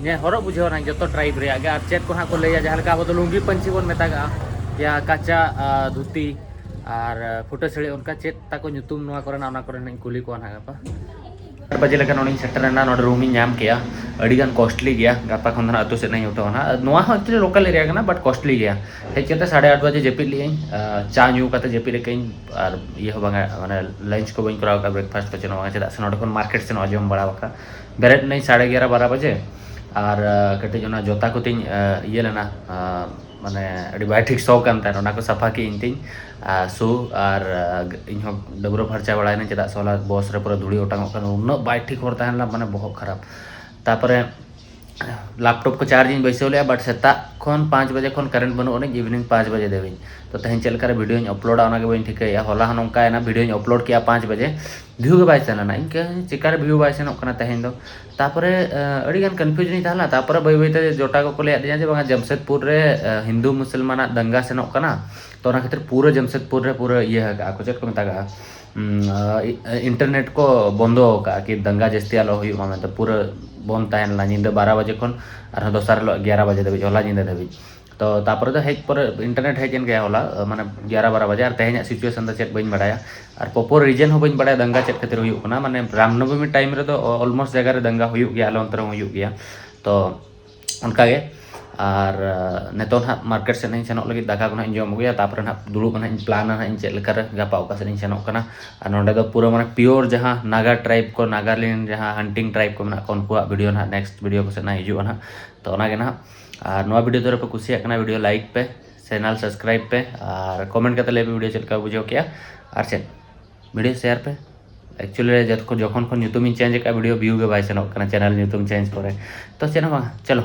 ᱧᱮ-, ᱦᱚᱨᱚᱜ ᱵᱩᱡᱷᱟᱹᱣ ᱦᱟᱸᱜ ᱡᱚᱛᱚ type ᱨᱮᱭᱟᱜ ᱜᱮ᱾ ᱟᱨ ᱪᱮᱫ ᱠᱚ ᱦᱟᱸᱜ ᱠᱚ ᱞᱟᱹᱭᱟ, ᱡᱟᱦᱟᱸ ᱞᱮᱠᱟ ᱟᱵᱚ ᱫᱚ ᱞᱩᱝᱜᱤ ᱯᱟᱹᱧᱪᱤ ᱵᱚᱱ ᱢᱮᱛᱟᱜᱟᱜᱼᱟ, ᱭᱟ ᱠᱟᱪᱟ, ᱟ, ᱫᱷᱩᱛᱤ ᱟᱨ, ᱟ, ᱯᱷᱩᱴᱟᱹ ᱥᱟᱹᱲᱤ, ᱚᱱᱠᱟ ᱪᱮᱫ ᱛᱟᱠᱚ ᱧᱩᱛᱩᱢ ᱱᱚᱣᱟ ᱠᱚᱨᱮᱱᱟᱜ, ᱚᱱᱟ ᱠᱚᱨᱮᱱᱟᱜ ᱤᱧ ᱠᱩᱞᱤ ᱠᱚᱣᱟ ᱦᱟᱸᱜ ᱜᱟᱯᱟ᱾ ᱟᱴ ᱵᱟᱡᱮ ᱞᱮᱠᱟ ᱱᱚᱰᱮᱧ ᱥᱮᱴᱮᱨᱮᱱᱟ, ᱱᱚᱰᱮ room ᱤᱧ ᱧᱟᱢ ᱠᱮᱜᱼᱟ᱾ ᱟᱹᱰᱤ ᱜᱟᱱ costly ᱜᱮᱭᱟ, ᱜᱟᱯᱟ ᱠᱷᱚᱱ ᱫᱚ ᱦᱟᱸᱜ ᱟᱹᱛᱩ ᱥᱮᱫ ᱤᱧ ᱩᱴᱷᱟᱹᱣᱟ ᱦᱟᱸᱜ᱾ ᱱᱚᱣᱟ ᱦᱚᱸ actually local area ᱠᱟᱱᱟ, but costly ᱜᱮᱭᱟ᱾ ᱦᱮᱡ ᱠᱟᱛᱮ ᱥᱟᱲᱮ ᱟᱴ ᱵᱟᱡᱮ ᱡᱟᱹᱯᱤᱫ ᱞᱮᱜᱼᱟᱹᱧ, ᱟ, ᱪᱟ ᱧᱩ ᱠᱟᱛᱮ ᱡᱟᱹᱯᱤᱫ ᱟᱠᱟᱜᱼᱟᱹᱧ, ᱟᱨ ᱤᱭᱟᱹ ᱦᱚᱸ ᱵᱟᱝᱟ, ᱢᱟᱱᱮ lunch ᱠᱚ ᱵᱟᱹᱧ ᱠᱚᱨᱟᱣ ᱟᱠᱟᱫᱼᱟ, breakfast ᱠᱚ ᱪᱮᱫ ᱦᱚᱸ ᱵᱟᱝᱟ, ᱪᱮᱫᱟᱜ ᱥᱮ ᱱᱚᱰᱮ ᱠᱷᱚᱱ market ᱥᱮᱱᱚᱜᱼᱟ ᱡᱚᱢ ᱵᱟᱲᱟ ᱵᱟᱠᱷᱨᱟ᱾ ᱵᱮᱨᱮᱫ ᱮᱱᱟᱹᱧ ᱥᱟᱲᱮ ᱮᱜᱟᱨᱚ ᱵᱟᱨᱚ ᱵᱟᱡᱮ, ᱟᱨ, ᱟ, ᱠᱟᱹᱴᱤᱡ ᱚᱱᱟ ᱡᱚᱛᱟ ᱠᱚᱛᱤᱧ, ᱟ, ᱤᱭᱟᱹ ᱞᱮᱱᱟ, ᱟ, ᱢᱟᱱᱮ ᱟᱹᱰᱤ ᱵᱟᱭ ᱴᱷᱤᱠ ᱥᱚ ᱠᱟᱱ ᱛᱟᱦᱮᱱᱟ, ᱚᱱᱟ ᱠᱚ ᱥᱟᱯᱷᱟ ᱠᱮᱜᱼᱟᱹᱧ ᱛᱤᱧ, ᱟ, shoe ᱟᱨ, ᱟ, ᱤᱧᱦᱚᱸ ᱰᱟᱹᱵᱽᱨᱟᱹ ᱯᱷᱟᱨᱪᱟ ᱵᱟᱲᱟᱭᱮᱱᱟᱹᱧ, ᱪᱮᱫᱟᱜ ᱥᱮ ᱦᱚᱞᱟ bus ᱨᱮ ᱯᱩᱨᱟᱹ ᱫᱷᱩᱲᱤ ᱚᱴᱟᱝᱚᱜ ᱠᱟᱱᱟ, ᱩᱱᱟᱹᱜ ᱵᱟᱭ ᱴᱷᱤᱠ ᱦᱚᱨ ᱛᱟᱦᱮᱸ ᱞᱮᱱᱟ, ᱢᱟᱱᱮ ᱵᱚᱦᱚᱜ ᱠᱷᱟᱨᱟᱯ᱾ ᱛᱟᱯᱚᱨᱮ ᱞᱮᱯᱴᱚᱯ ᱠᱚ ᱪᱟᱨᱡᱽ ᱤᱧ ᱵᱟᱹᱭᱥᱟᱹᱣ ᱞᱮᱫᱼᱟ, ᱵᱟᱴ ᱥᱮᱛᱟᱜ ᱠᱷᱚᱱ ᱯᱟᱸᱪ ᱵᱟᱡᱮ ᱠᱷᱚᱱ ᱠᱟᱨᱮᱱᱴ ᱵᱟᱹᱱᱩᱜ ᱟᱹᱱᱤᱡ ᱤᱵᱷᱤᱱᱤᱝ ᱯᱟᱸᱪ ᱵᱟᱡᱮ ᱫᱷᱟᱹᱵᱤᱡ᱾ ᱛᱚ ᱛᱮᱦᱮᱧ ᱪᱮᱫ ᱞᱮᱠᱟᱨᱮ ᱵᱷᱤᱰᱤᱭᱳᱧ ᱟᱯᱞᱳᱰᱟ ᱚᱱᱟᱜᱮ ᱵᱟᱹᱧ ᱴᱷᱤᱠᱟᱹᱭᱮᱫᱼᱟ᱾ ᱦᱚᱞᱟ ᱦᱚᱸ ᱱᱚᱝᱠᱟᱭᱮᱱᱟ, ᱵᱷᱤᱰᱤᱭᱳᱧ ᱟᱯᱞᱳᱰ ᱠᱮᱫᱼᱟ ᱯᱟᱸᱪ ᱵᱟᱡᱮ, ᱵᱷᱤᱭᱩ ᱜᱮ ᱵᱟᱭ ᱥᱮᱱ ᱞᱮᱱᱟ᱾ ᱤᱧ ᱠᱟᱹ ᱪᱮᱠᱟᱨᱮ ᱵᱷᱤᱭᱩ ᱵᱟᱭ ᱥᱮᱱᱚᱜ ᱠᱟᱱᱟ ᱛᱮᱦᱮᱧ ᱫᱚ᱾ ᱛᱟᱯᱚᱨᱮ ᱟᱹᱰᱤᱜᱟᱱ ᱠᱚᱱᱯᱷᱤᱭᱩᱡᱽ ᱨᱤᱧ ᱛᱟᱦᱮᱸ ᱞᱮᱱᱟ᱾ ᱛᱟᱯᱚᱨᱮ ᱵᱟᱹᱭ ᱵᱟᱹᱭᱛᱮ ᱡᱚᱴᱟ ᱠᱚᱠᱚ ᱞᱟᱹᱭᱟᱫᱤᱧᱟ ᱡᱮ ᱵᱟᱝᱟ, ᱡᱟᱢᱥᱮᱫᱽᱯᱩᱨ ᱨᱮ ᱦᱤᱱᱫᱩ ᱢᱩᱥᱚᱞᱢᱟᱱᱟᱜ ᱫᱟᱝᱜᱟ ᱥᱮᱱᱚᱜ ᱠᱟᱱᱟ᱾ ᱛᱚ ᱚᱱᱟ ᱠᱷᱟᱹᱛᱤᱨ ᱯᱩᱨᱟᱹ ᱡᱟᱢᱥᱮᱫᱽᱯᱩᱨ ᱨᱮ ᱯᱩᱨᱟᱹ ᱤᱭᱟᱹ ᱟᱠᱟᱜᱼᱟ ᱠᱚ, ᱪᱮᱫ ᱠᱚ ᱢᱮᱛᱟᱜᱼᱟ, ᱤᱱᱴᱟᱨᱱᱮᱴ ᱠᱚ ᱵᱚᱱᱫᱚ ᱟᱠᱟᱫᱼᱟ ᱠᱤ ᱫᱟᱝᱜᱟ ᱡᱟᱹᱥᱛᱤ ᱟᱞᱚ ᱦᱩᱭᱩᱜ ᱢᱟ ᱢᱮᱱᱛᱮ᱾ ᱯᱩᱨᱟᱹ ᱵᱚᱱᱫ ᱛᱟᱦᱮᱸ ᱞᱮᱱᱟ ᱧᱤᱫᱟᱹ ᱵᱟᱨᱚ ᱵᱟᱡᱮ ᱠᱷᱚᱱ ᱟᱨᱦᱚᱸ ᱫᱚᱥᱟᱨ ᱦᱤᱞᱳᱜ ᱮᱜᱟᱨᱚ ᱵᱟᱡᱮ ᱫᱷᱟᱹᱵᱤᱡ, ᱦᱚᱞᱟ ᱧᱤᱫᱟᱹ ᱫᱷᱟᱹᱵᱤᱡ᱾ ᱛᱚ ᱛᱟᱯᱚᱨᱮ ᱫᱚ ᱦᱮᱡ ᱯᱚᱨᱮ ᱤᱱᱴᱟᱨᱱᱮᱴ ᱦᱮᱡ ᱮᱱ ᱜᱮᱭᱟ ᱦᱚᱞᱟ, ᱢᱟᱱᱮ ᱮᱜᱟᱨᱚ ᱵᱟᱨᱚ ᱵᱟᱡᱮ᱾ ᱟᱨ ᱛᱮᱦᱮᱧᱟᱜ ᱥᱤᱪᱩᱭᱮᱥᱚᱱ ᱫᱚ ᱪᱮᱫ ᱵᱟᱹᱧ ᱵᱟᱲᱟᱭᱟ, ᱟᱨ ᱯᱨᱚᱯᱚᱨ ᱨᱤᱡᱮᱱ ᱦᱚᱸ ᱵᱟᱹᱧ ᱵᱟᱲᱟᱭᱟ ᱫᱟᱝᱜᱟ ᱪᱮᱫ ᱠᱷᱟᱹᱛᱤᱨ ᱦᱩᱭᱩᱜ ᱠᱟᱱᱟ᱾ ᱢᱟᱱᱮ ᱨᱟᱢᱱᱚᱵᱚᱢᱤ ᱴᱟᱭᱤᱢ ᱨᱮᱫᱚ ᱚᱞᱢᱳᱥᱴ ᱡᱟᱭᱜᱟ ᱨᱮ ᱫᱟᱝᱜᱟ ᱦᱩᱭᱩᱜ ᱜᱮᱭᱟ, ᱟᱞᱮ ᱚᱱᱛᱮ ᱨᱮᱦᱚᱸ ᱦᱩᱭᱩᱜ ᱜᱮᱭᱟ᱾ ᱛᱚ ᱚᱱᱠᱟᱜᱮ᱾ ᱟᱨ ᱱᱤᱛᱚᱜ ᱱᱟᱦᱟᱜ ᱢᱟᱨᱠᱮᱴ ᱥᱮᱫ ᱤᱧ ᱥᱮᱱᱚᱜ ᱞᱟᱹᱜᱤᱫ, ᱫᱟᱠᱟ ᱠᱚ ᱱᱟᱦᱟᱜ ᱤᱧ ᱡᱚᱢ ᱟᱹᱜᱩᱭᱟ, ᱛᱟᱯᱚᱨᱮ ᱱᱟᱦᱟᱜ ᱫᱩᱲᱩᱵ ᱱᱟᱦᱟᱜ ᱤᱧ ᱯᱞᱟᱱᱟ ᱱᱟᱦᱟᱜ ᱤᱧ ᱪᱮᱫ ᱞᱮᱠᱟᱨᱮ ᱜᱟᱯᱟ ᱚᱠᱟ ᱥᱮᱫ ᱤᱧ ᱥᱮᱱᱚᱜ ᱠᱟᱱᱟ᱾ ᱟᱨ ᱱᱚᱸᱰᱮ ᱫᱚ ᱯᱩᱨᱟᱹ ᱢᱟᱱᱮ ᱯᱤᱭᱳᱨ ᱡᱟᱦᱟᱸ ᱱᱟᱜᱟ ᱴᱨᱟᱭᱤᱵᱽ ᱠᱚ, ᱱᱟᱜᱟᱞᱮᱱᱰ ᱡᱟᱦᱟᱸ ᱦᱟᱱᱴᱤᱝ ᱴᱨᱟᱭᱤᱵᱽ ᱠᱚ ᱢᱮᱱᱟᱜ ᱠᱚᱣᱟ, ᱩᱱᱠᱩᱣᱟᱜ ᱵᱷᱤᱰᱤᱭᱳ ᱱᱟᱦᱟᱜ ᱱᱮᱠᱥᱴ ᱵᱷᱤᱰᱤᱭᱳ ᱠᱚ ᱥᱮᱫ ᱱᱟᱦᱟᱜ ᱦᱤᱡᱩᱜᱼᱟ ᱱᱟᱦᱟᱜ᱾ ᱛᱚ ᱚᱱᱟᱜᱮ ᱱᱟᱦᱟᱜ᱾ ᱟᱨ ᱱᱚᱣᱟ ᱵᱷᱤᱰᱤᱭᱳ ᱫᱷᱚᱨᱮ ᱯᱮ ᱠᱩᱥᱤᱭᱟᱜ ᱠᱟᱱᱟ, ᱵᱷᱤᱰᱤᱭᱳ ᱞᱟᱭᱤᱠ ᱯᱮ, ᱪᱮᱱᱮᱞ ᱥᱟᱵᱥᱠᱨᱟᱭᱤᱵᱽ ᱯᱮ, ᱟᱨ ᱠᱚᱢᱮᱱᱴ ᱠᱟᱛᱮ ᱞᱟᱹᱭ ᱯᱮ ᱵᱷᱤᱰᱤᱭᱳ ᱪᱮᱫ ᱞᱮᱠᱟ ᱵᱩᱡᱷᱟᱹᱣ ᱠᱮᱜᱼᱟ᱾ ᱟᱨ ᱪᱮᱫ ᱵᱷᱤᱰᱤᱭᱳ ᱥᱮᱭᱟᱨ ᱯᱮ᱾ ᱮᱠᱪᱩᱭᱮᱞᱤ ᱡᱚᱛᱚ ᱡᱚᱠᱷᱚᱱ ᱠᱷᱚᱱ ᱧᱩᱛᱩᱢᱤᱧ ᱪᱮᱧᱡᱽ ᱟᱠᱟᱫᱼᱟ, ᱵᱷᱤᱰᱤᱭᱳ ᱵᱷᱤᱭᱩ ᱜᱮ ᱵᱟᱭ ᱥᱮᱱᱚᱜ ᱠᱟᱱᱟ ᱪᱮᱱᱮᱞ ᱧᱩᱛᱩᱢ ᱪᱮᱧᱡᱽ ᱯᱚᱨᱮ᱾ ᱛᱚ ᱪᱮᱫ ᱦᱚᱸ ᱵᱟᱝ, ᱪᱚᱞᱚ